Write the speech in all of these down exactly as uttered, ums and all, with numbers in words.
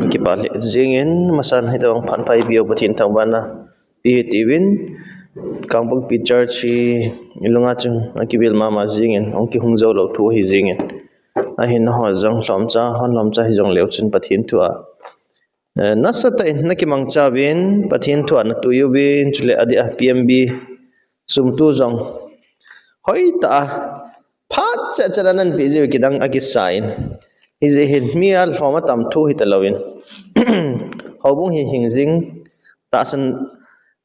Kipah lheh jingin, masan hitobang phat pha eipeu Pathen thangvahna pe hite uvin, Kangpokpi Church hi ilunga chun akivel mama jingin, hung kihung jou lou thu ahi jingin. Ahin nangho jong lhomcha, hon lhomcha hijong leu chun Pathen thu a, eh, nasatah in nakimangcha uvin, Pathen thu a natui uvin, chule adeh a P M B sum tu jong hoitah a phat cheh cheh a nanpeh jiu kidang akisa in. Hijeh hin mi alhom atam thu hita louvin, houbung hi hing jing, tahsan,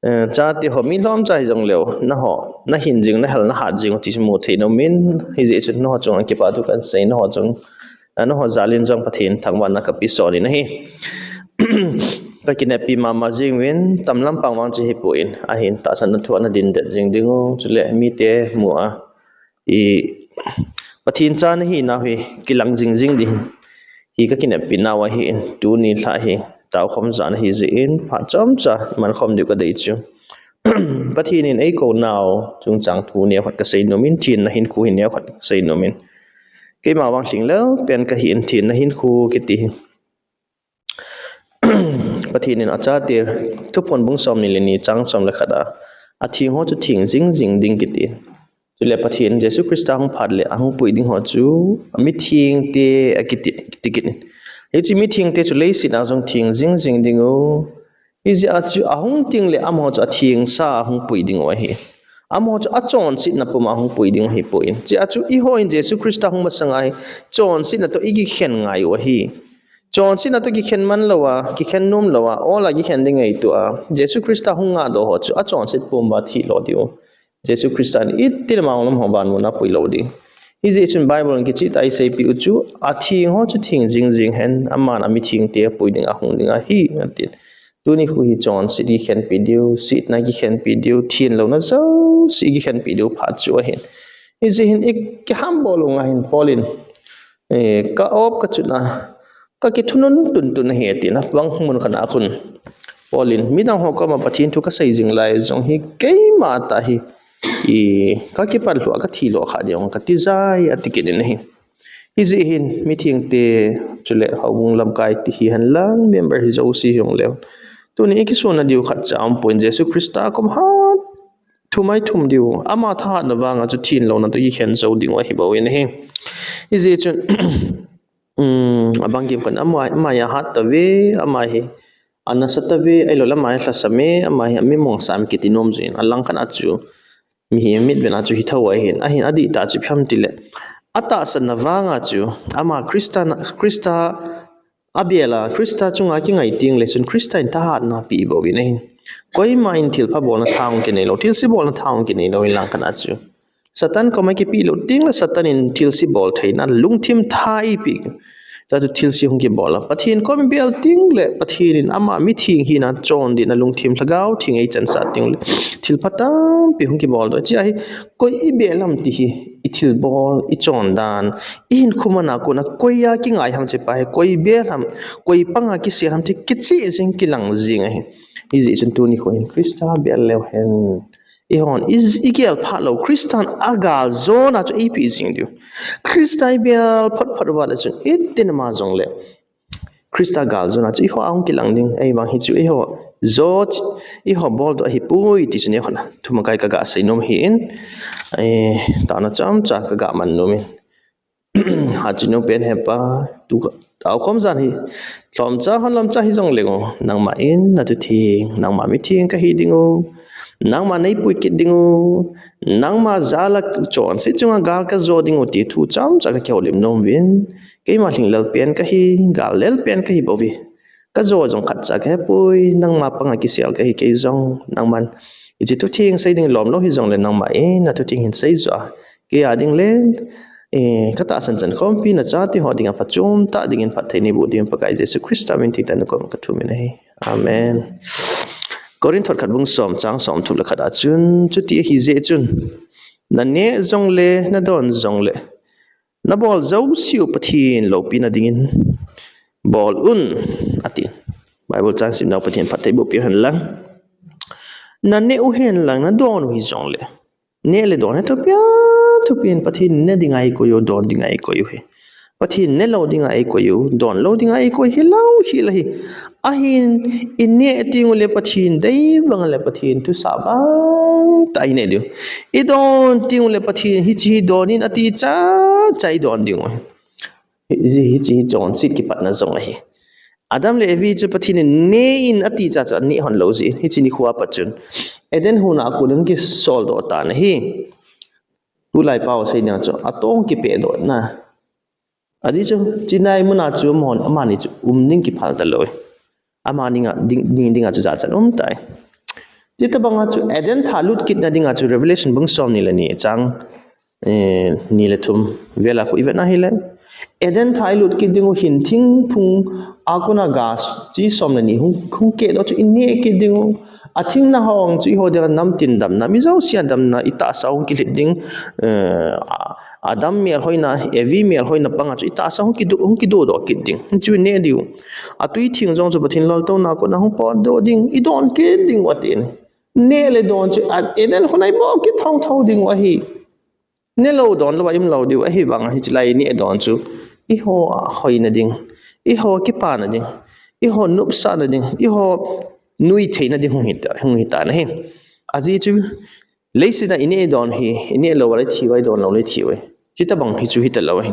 eh, chate ho mi lhomcha hijong leu, nangho nahin jing, nahel, nahat jing u ti chu mu thei nom in, hijeh chun nangho chunga kipathu kahin sei, nangho chung, eh, nangho jal in jong Pathen thangvahna kape son in ahi. Kakineppi mama jing uvin, tam lampang vang chu hipon, ahin tahsan a thu a nadin det jing diu, chule mite mu a, i, Pathen cha nahinau hi kilang jing jing ding hi kakineppi nau ahin, tuni lha hi taokhom jan ahijeh in, phat chomcha iman khom diu kadei chu, Pathen in eikou nau chungchang thu neokhat kasei nom in, thenna hinkho hi neokhat kasei nom in. Keima vang lhinglel pen kahin, thenna hinkho kiti hi Pathen in achate, Thuphon bung somni le ni chang som le khat a, atheng ho chu theng jing jing ding kiti. Chule Pathen Jesu Christa hung phat le ahung pui ding ho chu mithengte akiti, kiti kit in. Hiche mithengte chu leiset a jong theng jing jing diu. Hijeh a chu ahung teng le amaho chu athengsa a hung pui diu ahi. Amaho chu achonsetna puma hung pui diu ahipon. Chea chu eihon Jesu Christa hung masanga hi chonsetna toh ikikhen ngai u ahi. Chonsetna toh kikhen man lou a, kikhen nom lou a, ol a kikhen ding ngaito a, Jesu Christa hung ngahdoh ho chu achonset puma thi lo diu. Jesu Christa in itile ama hung lam ho vanmun a pui lou ding. Hijeh chun Bible in kicheh tah a eiseipeh u chu, atheng ho chu theng jing jing hen, aman amithengte apui ding a ahung ding ahi, atin. Tuni khu hi chonset kikhenpi diu, setna kikhenpi diu, thenlouna jouse kikhenpi diu phat chu ahin. Hijeh hin ikihambol u ngai hin Paul in, eh, ka op ka chutna, kakithunun tun tun ahi atin, abang mun khat a khun Paul in, midang ho koma Pathen thu kasei jing lai jong hi keima tah hi, i, kakipan lhuh a kathi lo kha ding kati jai ati kit in ahi. Hijeh hin mithengte chule houbung lamkai ti hihen lang, member hi jouse hijongleu, tuni ikisonna diu khatcha aumpon, Jesu Christa kom hat thum a ithum diu, ama thahatna vanga chu thenlouna toh ikhen jou diu ahi bou in ahi. Hijeh chun, um, abang kim khat in ama, ama hi ahat tave, ama hi anasa tave, ahilou le ama hi lhasam e, ama hi amimong sam kiti nom jin, alang khat a chu mihem mitven a chu hithou ahin, ahin adihtah chu ipi ham tile, atahsanna vanga chu ama Christa na, Christa abel a, Christa chunga kingai teng le chun Christa in thahatna pe bou in ahin. Koima in thilpha bolna tha hung kinei lou, thilse bolna tha hung kinei lou in lang khat a chu Satan koma kipeh lou teng le Satan in thilse bol theina lungthim tha eipeh. Chua chu thilse hung kibol a, Pathen kom ibel teng le Pathen in ama mitheng hina chondihna lungthim Lhagao Theng eichansah teng le thilpha tampi hung kibol doh. Chea hi koi ibel ham ti hi, ithilbol, ichondan, ihinkho man a kona koi a kingai ham che pa hi, koi bel ham, koi panga kisel ham ti kicheh jing, kilang jing ahi. Hijeh chun tuni khu hin Christa bel leu hen, eihon i, igel phat lou, Christan agaljona chu eipeh jing diu. Christa ibel phot phot uva le chun itile ama jongle Christa galjona chu eiho a hung kilang ding, ahivang hichu eiho jo, eiho boldoh ahipoi ti chu neokhat a thumakai kaga sei nom ahin, eh, taona chomcha kaga man nom in. Hatchungnung pen Hepa, tu taokhom jan hi lhomcha hon lhomcha hijongleu, nangma in nathu theng, nangma mitheng kahi diu, nangma neipui kit diu, nangma jal a chonset chunga gal kajo diu ti thu chomcha kakihoulim nom uvin, keima lhinglel pen kahi, gallel pen kahi bouve. Kajo jong khatcha kahepoi, nangma panga kisel kahi kei jong, nangman hiche thutheng sei ding lom lou hijongle nangma in nathu theng hin seijo a, kei a ding le, eh, katahsan chankhompi nachate ho dinga phachom tah dingin phatthei neiboh dingin Pakai Jesu Christa min thengtah in nakom kathum in ahi. Amen. Corinth thot khat bung som chang somthum le khat a chun, chuti ahijeh chun, naneh jongle, nadon jongle, nabol jouseu Pathen loupina dingin bol un, ati. Bible chang simnau Pathen phatthei boh peh hen lang. Naneh uhen lang, nadon u hijongle, neh le don hi thupi a, thupi in Pathen ne dinga eikoi u, don dinga eikoi u ahi. Pathen ne lou dinga eikoi u, don lou dinga eikoi hi lou hi la hi. Ahin, i neh teng u le Pathen dei bang le Pathen thusah bang tah i neh diu. I don teng u le Pathen hiche hi don in ati cha cha i don diu. Hiche, hiche hi chonset kipatna jong ahi. Adam le Evi chu Pathen in ne in ati cha cha neh hon lou jeh in. Hiche nikho a pat chun Eden hon a kon in kisol doh tan ahi. Tulai pao sei ding chu atong kipeh doh na. Ajeh chu, chinai mun a chu amahon, amani chu um ding kiphal talou. Amani a ding, ding, ding a chu jachat um tai. Chuti bang a chu Eden thah lut kitna ding a chu Revelation bung som ni le ni chang, eh, ni le thum vel a khu i vet na hile. Eden thah i lut kit ding u hin thingphung a kon a ga chi som le ni hung, hung keh doh chu i neh kit ding u. A thingna hong chu eiho dinga namtin damna, mi jouse a damna, i tahsa hung kilhit ding, eh, a, Adam melhoina, Evi melhoina panga chu i tahsa hung kido, hung kido doh kit ding. Chu neh diu. A tui theng jong chu Pathen laltouna a kon a hung potdoh ding, i don kit ding u atin. Neh le don chu, a, Eden hon a i bol kit thotho ding u ahi. Ne lou don lou a um lou diu ahi vang, hiche lai i neh don chu eiho a hoina ding, eiho kipana ding, eiho nopsahna ding, eiho nui theina ding hung hita, hung hita na hi. Ajeh chu leiset a i neh don hi, i neh lou a le thi uve, i don lou le thi uve. Chuti bang hi chu hita lou ahi.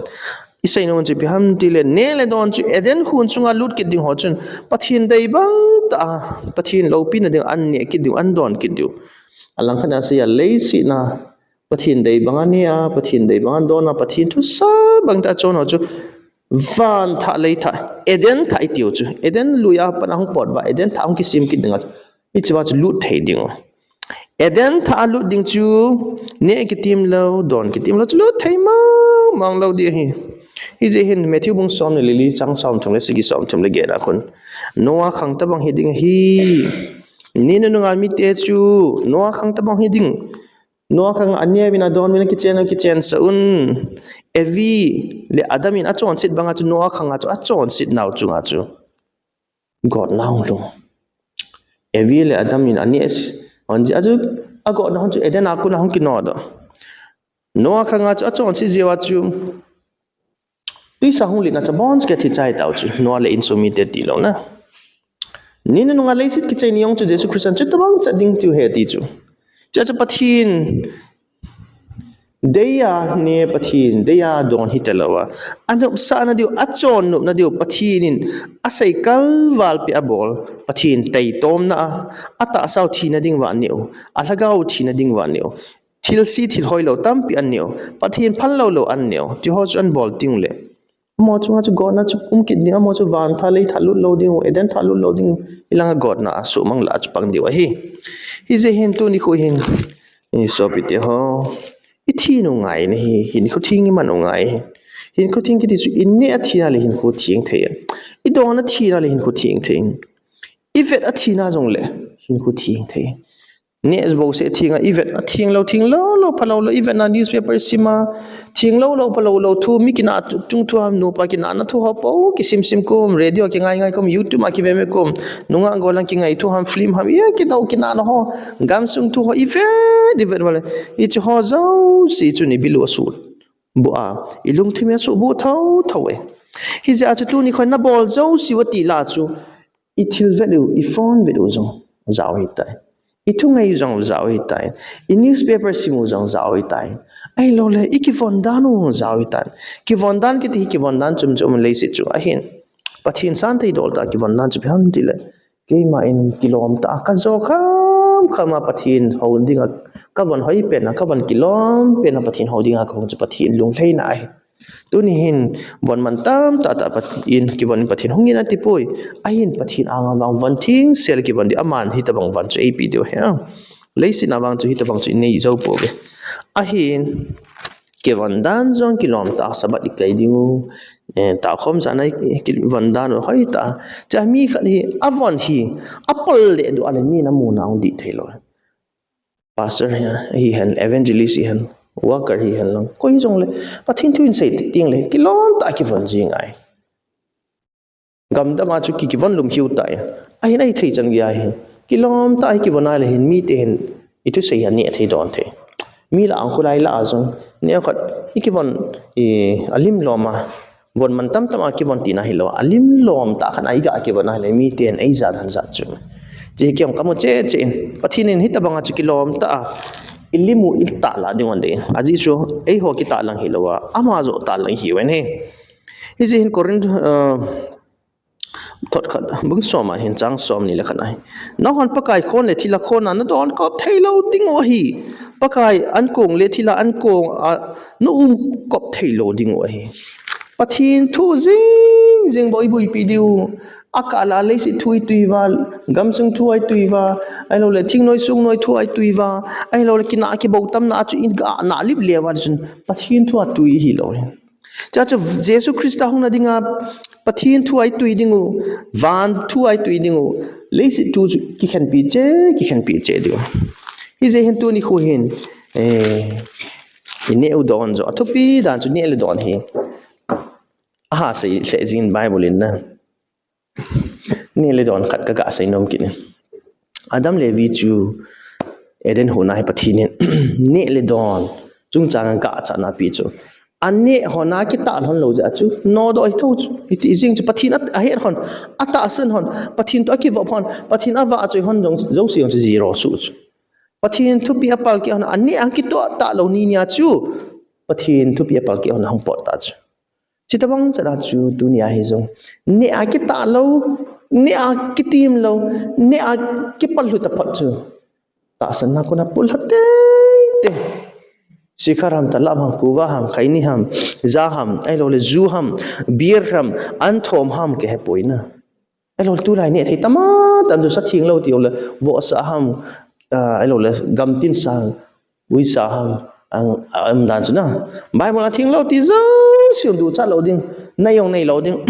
I sei nom chu ipi ham ti le, neh le don chu Eden hon sunga lut kit ding ho chun Pathen dei bang tah a, Pathen loupina ding a an neh kit diu, an don kit diu. Alang khat a sei a leiset a Pathen dei bang a neh a, Pathen dei bang a don a, Pathen thusah bang tah a chon ho chu van thah lei thah, Eden thah i tiu chu. Eden lui a pat a hung pot uva, Eden thah hung kisem kit ding a chu. Hiche va chu lut thei ding u. Eden thah a lut ding chu neh kitem lou, don kitem lou chu lut thei mang mang lou ding ahi. Hijeh hin Matthew bung som ni le li chang som thum le sagi, som thum le get a khun Noah khang tabang hi ding ahi. Ni nunung a mite chu Noah khang tabang hi ding. Noah khang a neh uvin a don uvin a kichen, a kichen sah un. Evi le Adam in a chonset bang a chu Noah khang a chu a chonset nau chunga chu gotna hung lhung. Evi le Adam in a neh s-, hon jeh a chu a gotna hung chu Eden a kon a hung kinodoh. Noah khang a chu a chonset jeh uva chu tuisa hung litna chu abon chu kithi chai tau chu, Noah le insung mite ti lou na. Ni nunung a leiset kichai ni jong chu Jesu Christa in chuti bang chat ding tiu ahi ti chu. Chuche chu Pathen dei a neh, Pathen dei a don hita lou a, a nopsahna diu, a chon nopna diu Pathen in a sei kalval pi a bol, Pathen taitomna a, a tahsa u thina ding uva neh u, a lhagao u thina ding uva neh u. Thilse thil hoilou tampi an neh u, Pathen phal lou lou an neh u, tiho chu an bol teng u le. Amaho chunga chu gotna chu um kit ding, amaho chu van thah lei thah lut lou ding u, Eden thah lut lou ding u, i langa gotna a suhmang lah a chu pang diu ahi. Hijeh hin tuni khu hin, i sopite ho, i thin u ngai na hi, hinkho theng i man u ngai. Hinkho theng kiti chu i neh a thin a le hinkho theng thei. I don a thin a le hinkho theng thei. I vet a thin a jong le hinkho theng thei. Neh bou seh theng a, i vet a theng lou, theng lou lou, pha lou lou, i vet na newspaper i sim a, theng lou lou, pha lou lou thu, mi kinah chung thu ham, nupa kinahna thu ho po, kisim sim kum, radio kingai ngai kum, YouTube a kive ve kum, nungah gollhang kingai thu ham, film ham, ia kidou kinahna ho, gamsung thu ho, i vet, i vet uva le, hiche ho jouse chun i bil u asuh bu a, i lungthim u asuh bu thotho e. Hijeh a chu tuni khu na bol jouse u ati lah chu, i thilvet u, i phone vet u jong jao ahitai. I thungai u jong jao ahitai. I newspaper sim u jong jao ahitai. Ahilou le, i kivon dan u jao ahitai. Kivon dan kiti hi kivon dan chom chom leiset chu ahin. Pathen santhei dol tah a kivon dan chu ipi ham ti le, keima in kilom tah a ka jo kham kham a Pathen hou ding a, ka von hoi pen a, ka von kilom pen a Pathen hou ding a ka hung chu Pathen lunglhaina ahi. Tuni hin von man tam tah tah Pathen, kivon in Pathen hung in ati poi. Ahin Pathen anga vang von theng sel kivon ding, aman hitabang von chu eipe diu ahi. Leiset a vang chu hitabang chu i nei jou pouve. Ahin kivon dan jong kilom tah a Sabbath i kai ding u, eh, tahkhom jan a i kivon dan u hoi tah. Chua mi khat hi, avon hi, apol le du a le mi na mu na ung di thei lou. Pastor hi, hi hen, evangelist hi hen, worker hi hen lang. Koi jong le, Pathen thu in sei teng le, kilom tah a kivon jing ahi. Gamdang a chu ki, kivon lum hiu tai. Ahin ahi thei chan gei ahi. Kilom tah a kivon a le hin mite hin, i thusei hi aneh thei don thei. Mi lah a ang khulai lah a jong, neo khat, i kivon, i, alim lom a. Von man tamtama kivon tina hilou, alim lom tah khat a iga kivon a hileh, miten eija dan jat chu. Hiche hi kei jong kamu cheh cheh in, Pathen in hitabanga chu kilom tah a ilim u itahlang ding ahi. Ajeh chu eiho kitahlang hilou a, ama joh tahlang ihiu ahi. Hijeh hin Corinth, uh, thot khat bung som a hin chang som ni le khat ahi. Nanghon Pakai khon le thilha khon a nadon kop thei lou ding u ahi. Pakai ankong le thilha ankong a na um kop thei lou ding u ahi. Pathen thu jing jing bou iboipi diu. Akah la leiset thu itui uva, gamsung thu itui uva, ahilouleh thingnoi sungnoi thu itui uva, ahilouleh kinah kibou tamna a chu iga nalip leuva chun Pathen thu a tui hilou ahi. Chuche chu Jesu Christa hung na dinga Pathen thu a itui ding u, van thu a itui ding u, leiset thu chu kikhenpi cheh, kikhenpi cheh diu. Hijeh hin tuni kho hin, eh, ineh u don joh, athupi dan chu neh le don hi. Aha sei lheh jing Bible in na. Neh le don khat kaga sei nom kit in. Adam le Evi chu Eden hon a hi Pathen in neh le don chungchang a gachana apeh chu. Aneh hon a kitah lhon lou jeh chu nodoh hithou chu. Iti jing chu Pathen a, ahet hon, atahsan hon, Pathen toh akivop hon, Pathen avahchoi hon jong jouse jong chu zero suh chu. Pathen thupeh apalkeh hon, aneh a kitoh talou ni nia chu Pathen thupeh apalkeh hon ahung pot ta chu. Chuti bang chan a chu tunia hi jong neh a kitah lou, neh a kitim lou, neh a kipal lhu taphot chu tahsanna kona pul lha teitei. Sikhar ham, talab ham, kuva ham, khaini ham, ja ham, ahilouleh ju ham, beer ham, anthom ham kihepoi na. Ahilouleh tulai neh thei tama tam chu sa theng lou ti uleh, vohsa ham, ah, ahilouleh gamtin sang, uisa ham, ang, ang dan chu na. Bible a theng lou ti jouse ducha lou ding, nei jong nei lou ding.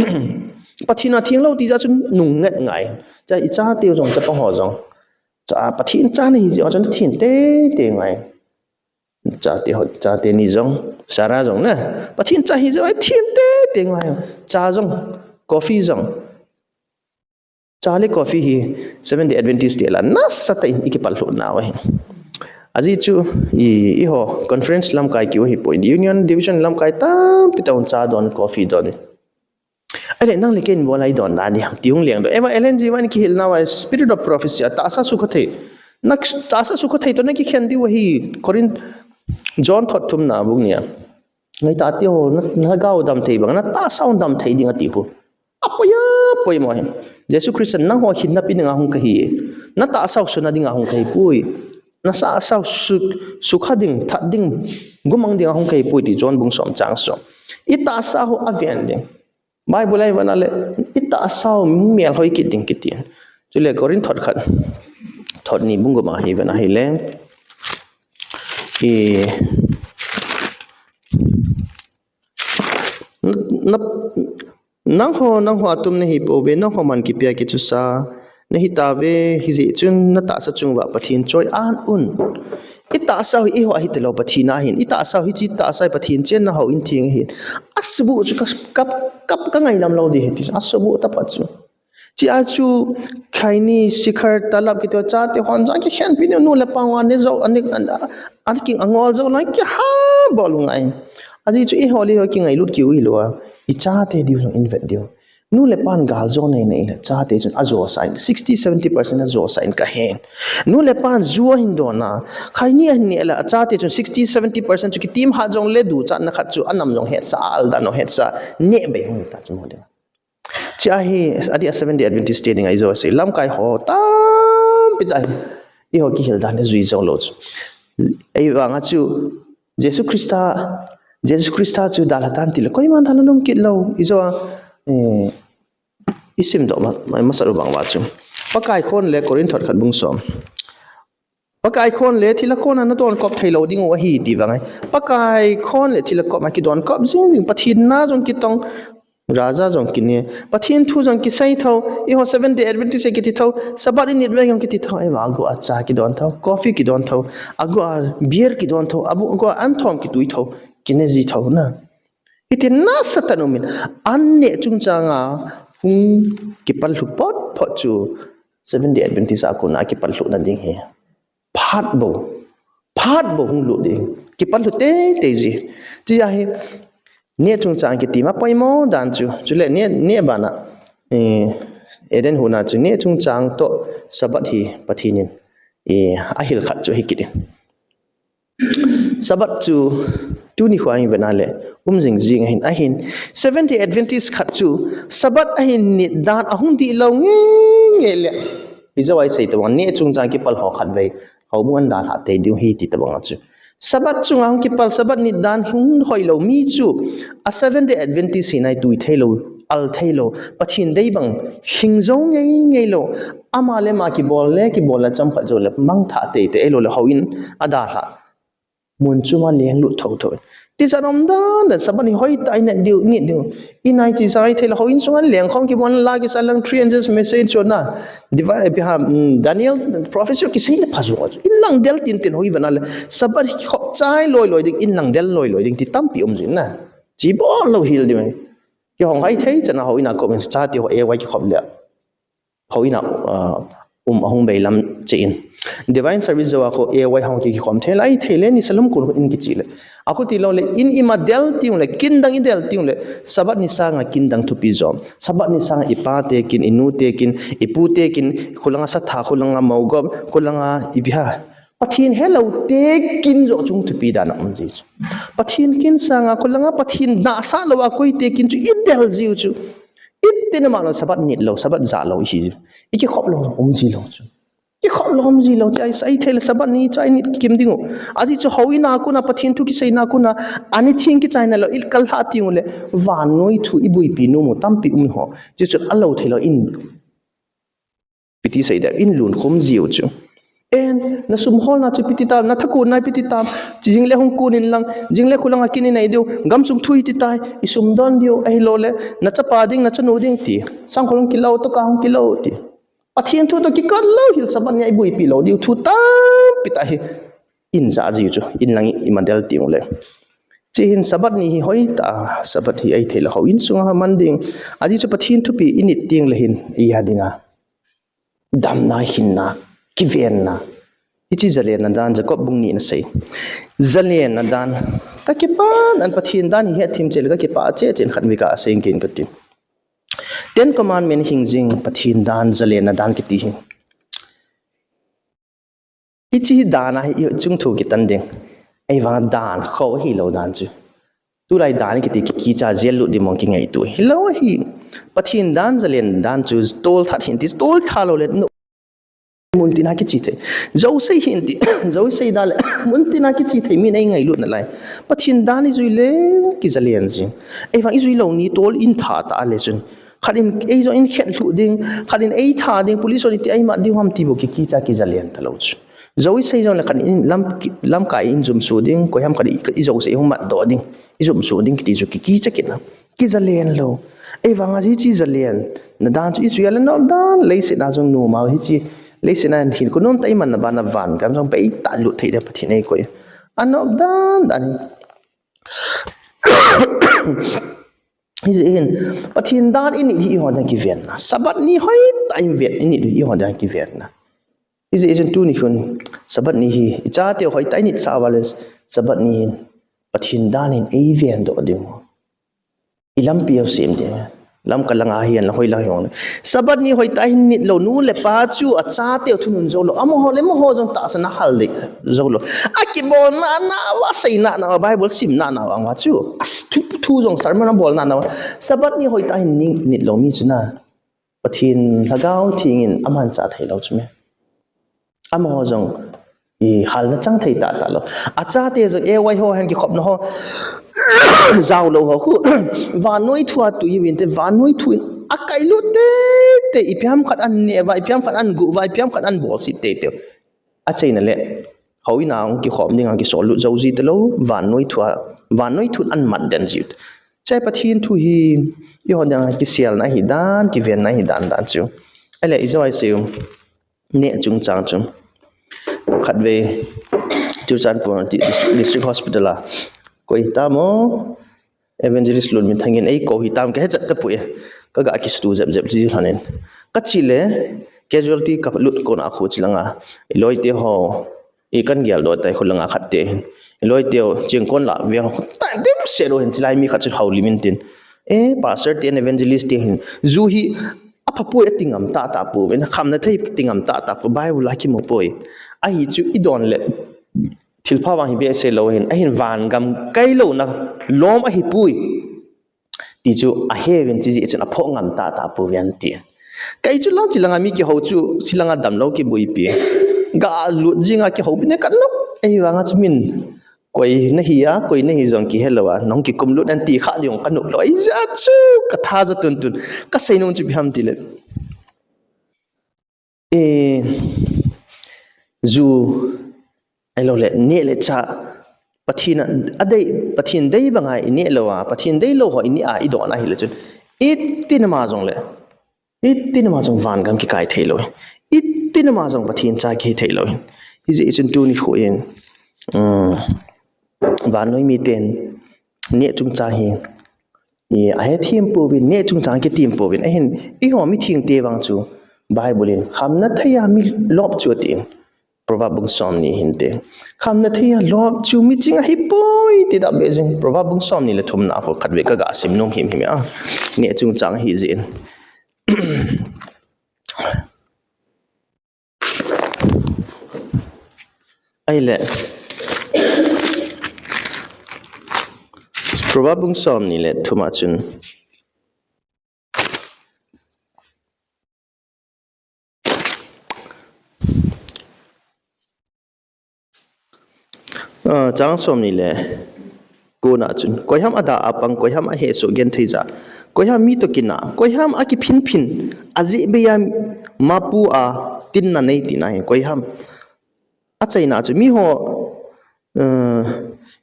Pathen a theng lou ti jeh chun nung nget ngai. Chuin ichate jong, chapang ho jong, cha, Pathen cha nahi jeh chun theng teitei ngai. Chate ho, chate ni jong, Sarah jong na, Pathen cha hi jeh a theng teitei ngai. Cha jong, coffee jong. Cha le coffee hi Seventh Day Adventist te lah a nasatah in ikipal lhuh nau ahi. Ajeh chu i, eiho conference lamkai keu ahipoi, union division lamkai tampi tah in cha don, coffee don. Ahileh nang le kei in bol a idon dan ding ham ti hung leng doh. Ellen G. White in kihil nau a Spirit of Prophecy a tahsa sukha thei. Na tahsa sukha thei toh nakikhen diu ahi, Corinth, John thot thumna bung ni a. Ngaitah teho, na, na lhagao dam thei bang, na tahsa u dam thei ding ati khu. Apoi a, poimo ahi. Jesu Christa nangho hinna pe dinga hung kahi. Na tahsa u suna dinga hung kahipoi. Na tahsa u su, sukha ding, that ding, gumang dinga hung kahipoi ti John bung som chang som. I tahsa u aven ding. Bible a ivet a leh, i tahsa u melhoi kit ding kiti. Chule Corinth thot khat, thot ni bung gup a hi ivet a ahileh, i, na, na, nangho, nangho atum nahi pouve, nangho man kipea kichusa nahi tauve, hijeh chun na tahsa chung uva Pathen choi-at un. I tahsa u hi eiho ahi talou, Pathen ahin. I tahsa u hi, hiche tahsa hi Pathen chenna houin theng ahin. Asuhboh chu ka, ka, ka, ka ngaidam lou ding ahi ti. Asuhboh taphot chu. Chea chu khaini, sikhar, talab kiti chate hon jong kikhenpi ding, nu le pa u aneh jou, aneh, an, an, an ki angol jou lou, kiha bol u ngai. Ajeh chu eiho le eiho kingailut keu hilou a, i chate diu jong ivet diu. Nu le pan gal jo nei nei le chate chun ajo sa in, sixty, seventy percent ajo sa in kahen. Nu le pan ju ahin don a, khaini ahin neh le achate chun sixty, seventy percent chu kitim hat jongle duchatna khat chu anam jong hetsa, aldan jong hetsa, neh bei hung ta chu mo ding. Chea hi, adeh a Seventh Day Adventist te dinga ijo sei, lamkai ho tampi tah hi, eiho kihil dan le jui jou lou chu. Ahivanga chu, Jesu Christa, Jesu Christa chu dalha tan tile, koiman dalha nom kit lou, ijo a, eh, isim doh ma, ma, masat u bang uva chu. Pakai khon le Corinth thot khat bung som. Pakai khon le thilha khon a nadon kop thei lou ding u ahi ti vang ahi. Pakai khon le thilha khon a kidon kop jing jing, Pathen na jong kitong, raja jong kine, Pathen thu jong kisei tho, eiho Seventh Day Adventist kiti tho, Sabbath i nit veng jong kiti tho, ahivang agu a cha kidon tho, coffee kidon tho, agu a beer kidon tho, agu a anthom kitui tho, kine ji tho na. Hiti nasatah in um in, an neh chungchang a hung kipal lhu phot phot chu Seventh Day Adventist a kona kipal lhuhna ding ahi. Phat bou, phat bou hung lut ding. Kipal lhu teitei ji. Chea hi, Neh chungchang kiti ma poimo dan chu. Chule neh, neh bana, eh, Eden huna chu neh chungchang toh Sabbath hi Pathen in, eh, ahil khat chu hi kiti. Sabbath chu tuni khua in vena le um jing jing ahin, ahin. Seventh Day Adventist khat chu Sabbath ahin nit dan ahung dih lou nge nge le. Ijou a isei tabang neh chungchang kipal ho khat vei. Houbung an dalha tei diu hi ti tabang chu. Sabbath chunga hung kipal, Sabbath nit dan hung hoilou mi chu, a Seventh Day Adventist hinai tui theilou, al theilou, Pathen dei bang hing jou ngei ngei lou, ama le ama kibol le, kibol le chomkhat jou le, mangthah tei tei, ahilou le houin a dalha. Mun chuma lenglut tho tho. Ti chan um dan le, Sabbath ni hoitah in nit diu, nit diu. Inai chi sai thei le, houin sunga leng khom kibol la kisa lang three angels message chon na. Diva, eh, piha, mm, Daniel prophecy kisei le pha jong chu. In lang del tin tin hoi vana le. Sabbath khop chai loi loi ding, in lang del loi loi ding ti tampi um jin na. Chi bol lou hil ding. Kihong hai thei chana houin a kop in chate ho A Y kikhop le. Houin a, ah, um ahung bei lam che in. Divine service jou a ko A Y hong ki kikhom thei lai thei le ni salum kun in kichi le. Akhuti lou le, in ima del tiung le, kin dang i del tiung le, Sabbath ni sanga kin dang thupi jom. Sabbath ni sanga i pa te kin, i nu te kin, i pu te kin, khulanga satha, khulanga mogop, khulanga i biha. Pathen helou te kin jo chung thupi dan a um ji chu. Pathen kin sanga, khulanga Pathen nasa lou a koi te kin chu i del ji chu. Itin ama lou Sabbath nit lou, Sabbath ja lou i hi ji. I kikhop lou, um ji lou chu. Kikhop lou um ji lou, ti ai sai thei le Sabbath ni chai nit kim ding u. Aji chu houin a kona Pathen thu kiseina kona, ani thing kichaina lou, i kal ha tiung le, vannoi thu i buipi nom u tampi um ho. Ji chu alou thei lou in. Piti sei der, in lun khum ji u chu. En, na sum holna chu piti tam, na thakun na piti tam, jing le hung kun in lang, jing le khulang a kin in nei diu, gam sung thui ti tai, i sum don diu, ahilou le, na chapa ding, na chanu ding ti. Sang khulung kilou, to ka hung kilou ti. Pathen thu to kikal lou hil Sabbath ni a i buipi lou diu thu tampi tah hi in ja ji chu, in lang i ma del tiung le. Chi hin Sabbath ni hi hoitah, Sabbath hi ei thei le houin sunga man ding. Aji chu Pathen thupi i nit tiung le hin, i ha dinga. Damna, hinna, kivenna. Hichi jalenna dan Jacob bung ni na sei. Jalenna dan. Ka kipan an Pathen dan hi hethem chel ka kipa che chen khat mi ka sei kin ka tin. Ten Commandment hing jing Pathen dan, jalenna dan kiti hi. Hichi hi dan a hi chung thu kitan ding. Ei vang dan kho hi lou dan chu. Tulai dan kiti ki, kicha jel lut di mong ki ngei tu. Hilou hi. Pathen dan jalen dan chu tol that hin ti, tol tha lou le no. Mun tina kichi thei. Jou sei hin ti. Jou sei da le. Mun tina kichi thei min ei ngailut na lai. Pathen dan i jui le ki jalen jing. Ei vang i jui lou ni tol in tha ta le chun. Khat in ei jong in khet lhu ding, khat in ei tha ding, police hon i ti ei mat ding ham ti bo ki kicha ki jalen ta lou chu. Jou i sei jong le khat in lam, lamkai in jum su ding, koi ham khat i, i jou sei hung mat doh ding, i jum su ding kiti chu ki kicha kit na. Ki jalen lou. Ei vang a ji chi jalen. Na dan chu i jui a le nop dan, leiset na jong nu mau hi chi. Leiset na hin ko nom ta i man na ba na van, kam jong bei ta lut thei de Pathen ei koi. A nop dan dan. Hijeh hin, Pathen dan i nit hi i hon dan kiven na. Sabbath ni hoitah in ven, i nit hi i hon dan kiven na. Hijeh hin tuni khun, Sabbath ni hi, i chate hoitah i nit sa vale, Sabbath ni hin, Pathen dan in ei ven doh ding. I lampi u sem ding. Lamka langa hihen la hoi la hihen. Sabbath ni hoitah hin nit lou nu le pa chu a chate u thunun jou lou. Amaho le amaho jong tahsan a hal ding jou lou. A kibol na na va sei na na Bible sim na na va chu. As thu thu jong sermon a bol na na. Sabbath ni hoitah hin ni nit lou mi chu na. Pathen Lhagao Theng in aman cha thei lou chu me. Amaho jong i halna chang thei tah tah lou. A chate jong A Y ho hen kikhopna ho. Jao lou ho khu. Vannoi thu a tui vin te vannoi thu in a kai lut te te i phiam khat an ne va, i phiam khat an gu va, i phiam khat an bol sit te te. A cheina le. Houin a hung kikhop ding a kisol lut jou ji te lou. Vannoi thu a, vannoi thu an mat den ji. Chai Pathen thu hi i hon dang kiselna hi dan, kivenna hi dan dan chu. Ele i jo ai siu. Neh chungchang chu. Khatvei Churachandpur District, District Hospital a koi tamo Evangelist Lunminthang in ei kou hi tam ka hechat tapoi. Ka ga kistu jep jep ji lhanin. Ka chi le casualty ka lut kona khu chi langa. I loite ho. I kan geldoh tai khulanga khat te hin. I loi teu, chingkon la, ve ho, ta, dem se lo hin, chilai mi khat chu houlim in tin. Eh, pastor te, evangelist te hin. Ju hi, apha poi ati ngam tah tah poi, khamna thei ati ngam tah tah poi, Bible a kimu poi. Ahi chu i don le, thilpha vang hi behseh lo hin, ahin van gam kai lo na, lom ahi poi. Ti chu ahe uvin chi jeh chun aphoh ngam tah tah poi ven ti. Kei chu la chilanga mi kihou chu, chilanga damlou kibuipi. Ga lut jinga kihou pi ne kan lou. Ei vanga chu min. Koi nahi a, koi nahi jong kihe lou a. Nong kikum lut an ti kha ding ka nuh lou. Ei ja chu, ka tha ja tun tun. Ka sei nung chu ipi ham ti le. Eh, ju, ahilou le, neh le chah, Pathen a, adei, Pathen dei banga i neh lou a, Pathen dei lou ho i neh a, i don a hile chun. Iti nama jong le, iti nama jong van gam kikai thei lou. Iti nama jong Pathen cha kihi thei lou. Hijeh chun tuni khu in, um, vannoi miten, neh chungchang hi, i, ahe thim pouvin, neh chungchang kitim pouvin. Ahin, eiho mitheng te vang chu, Bible in, khamna thei a mi lop chu atin. Proverb bung somni hin te. Khamna thei a lop chu miching ahi poi, ti da be jing. Proverb bung somni le thumna khu khat ve ka ga sim nom him him a. Neh chungchang hi jin. Ahile, Proverb bung somni le thum a chun, ah, chang somni le ko na chun, koiham ada a pang, koiham ahe soh genthei ja, koiham mi to kina, koiham akiphin phin, ajeh bei a mapu a tinna nei tina hin, koiham. Achaina chu miho, eh,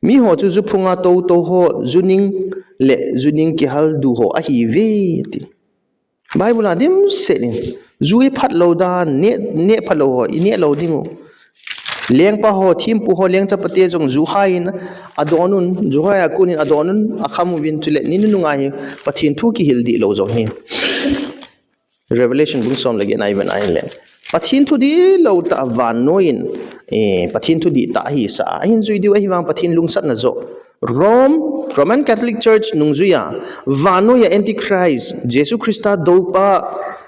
miho chu juphunga tou tou ho, juning le juning kihal du ho ahiuve ti. Bible a dimset in, ju i phat lou dan, neh, neh phat lou ho, i neh lou ding u. Lengpa ho, thimpu ho, lengchapa te jong ju hai in adon un, ju hai a kun in adon un, akham uvin chule, ni nunung a hi Pathen thu kihil dih lou jong hi. Revelation bung som le get na i ven a hin le. Pathen thu dih lou tah vannoi in, eh, Pathen thu dih tah ahi sa. Ahin jui diu ahi vang Pathen lungsatna jo. Rome, Roman Catholic Church nungjui a, vannoi a Antichrist, Jesu Christa doupa,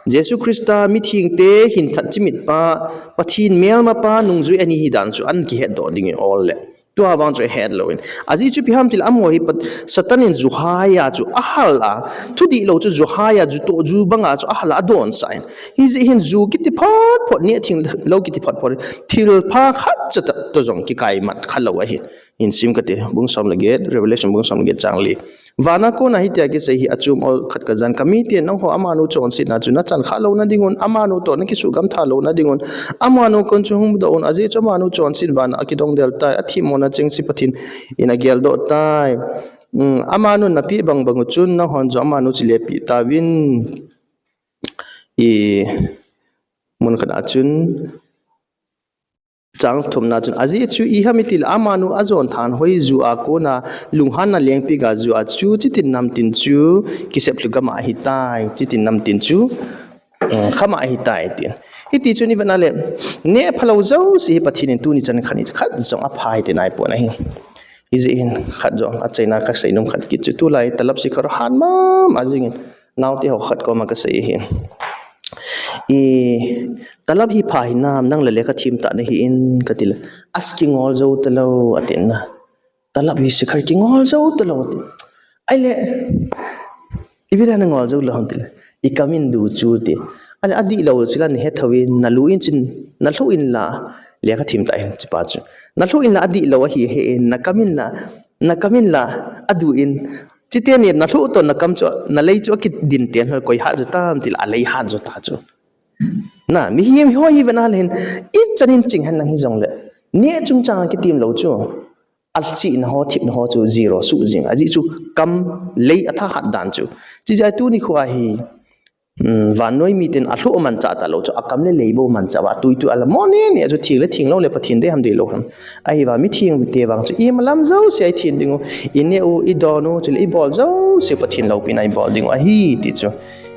Jesu Christa mitheng te hin that chimit pa, Pathen melma pa nungjui ani hi dan chu an kihet doh ding in ol le. Tua vang chu ahet lou in. Ajeh chu ipi ham tile amaho hi Pat-, Satan in ju hai a chu ahal a. Thu dih lou chu ju hai a, ju toh ju banga chu ahal a adon sa in. Hijeh hin ju kiti phot phot, neh thei lou kiti phot phot. Thilpha khat cha ta, to jong kikai mat kha lou ahi. In sim kate, bung som le get, Revelation bung som le get chang li. Vana kona hitia kisei hi achom ol khat kajan, ka mite nangho amanu chonsetna chu nachan kha louna dingun, amanu toh nakisugam tha louna dingun, amanu kon chu hung mudoh un, ajeh chu amanu chonset vana akidong del tai, athemmona chengse Pathen in ageldoh tai. Um, amanun napeh bang bang u chun nanghon jong amanu chu lepeh tauvin. I mun khat a chun Chang thumna chun, ajeh chu iham itile amanu ajon thanhoi ju a kona lunghanna lengpeh ga ju a chu chitin namtin chu kisep lhu gam ahitai, chitin namtin chu, eh, kham ahitai tin. Hiti chun ivet na le, neh phalou jouse hi Pathen in tuni chan khat ni khat jong apha hite nai pon ahi. Hijeh hin khat jong achaina kasei nom khat kit chu tulai talap sikhar hat mama jingin. Naote ho khat koma kasei ahi. I, talap hi pha hinam, nang le lekha them tah nahi in katile. As kingol jou talou atin na. Talap hi sikhar kingol jou talou ati. Ahile, ipi dia nangol jou lou ham tile. I kam in du chu ti. Ahile adih lou chu la nahe thou in, nalu in chin, nalhu in la, lekha them tah in chipa chu. Nalhu in la adih lou ahi he in, nakam in la, nakam in la, adu in, Chuteng le nalhu toh nakam chu, nalei chu akidin ten hol koi hat jo tam tile alei hat jo ta chu. Na, mihem ho hi vena le hin, ichan in ching hen lang hijongle. Neh chungchang a kitim lou chu. Alchihna ho, thepna ho chu zero suh jing. Ajeh chu kam lei atha hat dan chu. Chijeh a tuni khoa hi, um, vannoi miten alhu manchah talou chu, akam le lei bou manchah uva, tui tui ala mo ne ne chu theng le theng lou le Pathen dei ham dei lou ham. Ahivang mitheng te vang chu, imalam jouse a ithem ding u, ineh u, idon u, chule ibol jouse Pathen loupina ibol ding u ahi ti chu.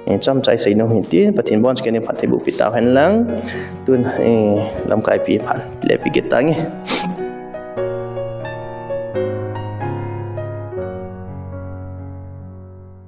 Eh, chomcha isei nom hin tin, Pathen bon chu kei phatthei boh pi tauhen lang. Tun, eh, lamkai pi phat le pi kit tange.